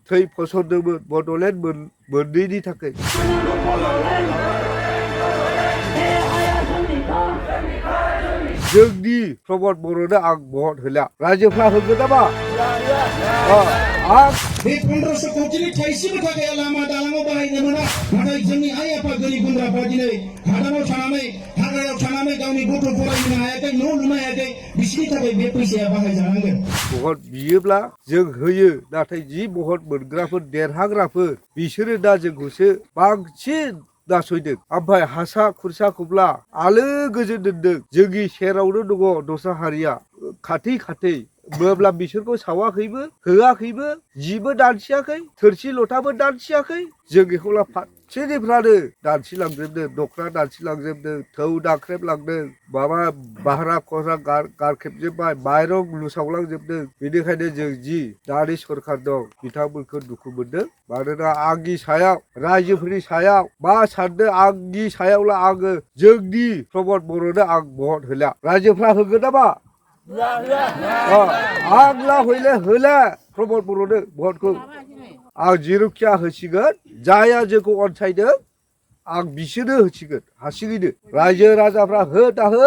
थै फसरदोंमोन बड'लेण्ड मोननैनि थाखाय जोंनि प्रमद बर'नो आं भट होला रायजोफ्रा होगोन नामा आं बे 1500 कोटिनि थाइसेबो थाखाया लामा दालाङाव बाहायनो मोना नाथाय जोंनि आइ आफा गोरिब गुन्द्राफ्रा दिनै हादानाव थानानै हाग्रायाव थानानै गावनि गथ' फरायहोनो हायाखै न' लुनो हायाखै बिसोरनि थाखाय बे फैसाया बाहायजानांगोन भट बियोब्ला जों होयो नाथाय जि भट मोनग्राफोर देरहाग्राफोर बिसोरो दा जोंखौसो बांसिन नासयदों ओमफ्राय हासा खुरसाखौब्ला आलो गोजोन दोनदों जोंनि सेरावनो दङ दस्रा हारिया खाथै खाथै होमब्ला बिसोरखौ सावाखैबो होआखैबो जिबो दानसियाखै थोरसि लथाबो दानसियाखै जों बेखौला फारसेनिफ्रानो दानसिलांजोबदों दखना दानसिलांजोबदों थौ दाख्रेबलांदों माबा भारा खरा गारखेबजोब्बाय माइरं लुसावलांजोबदों बेनिखायनो जों जि दानि सरखार दं बिथांमोनखौ दुखु मोनदों मानोना आंनि सायाव रायजोफोरनि सायाव मा सानदों आंनि सायावला आङो जोंनि प्रमद बर'नो आं भट होला रायजोफ्रा होगोन नामा आंला हयले होला प्रमद बर'नो भटखौ आं जेरावखिया होसिगोन जाया जोंखौ अनसायदों आं बिसोरनो होसिगोन हारसिङैनो रायजो राजाफ्रा हो दा हो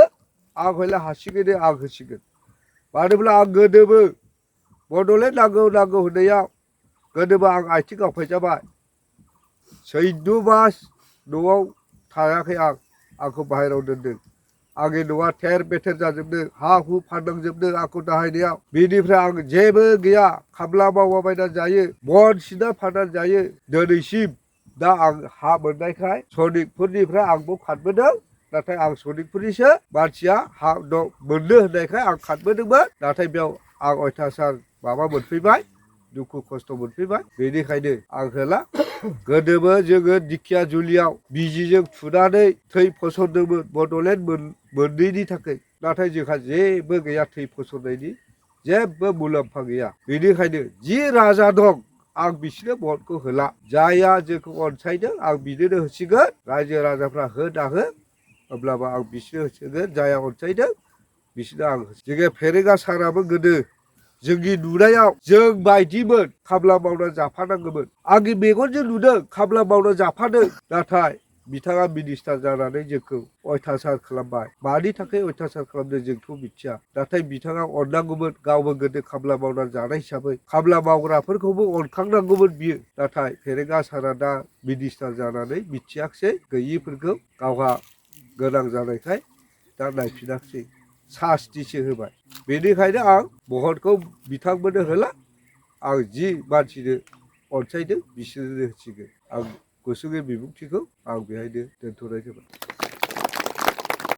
आं हयले हारसिङैनो आं होसिगोन मानोब्ला आं गोदोबो बड'लेण्ड नांगौ नांगौ होननायाव गोदोबो आं आथिं गावफायजाबाय 14 मास न'आव थायाखै आंखौ बाहेरायाव दोनदों आंनि न'आ थेर बेथेर जाजोबदों हा हु फाननांजोबदों आंखौ दाहायनायाव बेनिफ्राय आं जेबो गैया खामला मावलाबायनानै जायो बन सिना फाननानै जायो दिनैसिम दा आं हा मोननायखाय सनिकफोरनिफ्राय आंबो खारबोदों नाथाय आं सनिकफोरनिसो मानसिया हा मोननो होननायखाय आं खारबोदोंमोन नाथाय बेयाव आं अयथासार माबा मोनफैबाय दुखु खस्थ' मोनफैबाय बेनिखायनो आं होला गोदोबो जोङो दिखिया जुलियाव बिजिजों थुनानै थै फसरदोंमोन बड'लेण्ड मोननैनि थाखाय नाथाय जोंहा जेबो गैया थै फसरनायनि जेबो मुलाम्फा गैया बेनिखायनो जि राजा दं आं बिसोरनो भटखौ होला जायहा जोंखौ अनसायदों आं बिनोनो होसिगोन रायजो राजाफ्रा हो दा हो अब्लाबो आं बिसोरनो होसिगोन जायहा अनसायदों बिसोरनो आं जोङो फेरेंगा साराबो गोदो जोंनि नुनायाव जों बायदिमोन खामला मावना जाफानांगौमोन आंनि मेगनजों नुदों खामला मावना जाफादों नाथाय बिथाङा मिनिस्टार जानानै जोंखौ अयथासार खालामबाय मानि थाखाय अयथासार खालामदों जोंथ' मिथिया नाथाय बिथाङा अननांगौमोन गावबो गोदो खामला मावना जानाय हिसाबै खामला मावग्राफोरखौबो अनखांनांगौमोन बियो नाथाय फेरेंगा सारा दा मिनिस्टार जानानै मिथियाखिसै गैयिफोरखौ गावहा गोनां जानायखाय दा नायफिनाखिसै सास्तिसो होबाय बेनिखायनो आं भटखौ बिथांमोननो होला आं जि मानसिनो अनसायदों बिसोरनो होसिगोन आं गुसुङै बिबुंथिखौ आं बेहायनो दोनथ'नाय जाबाय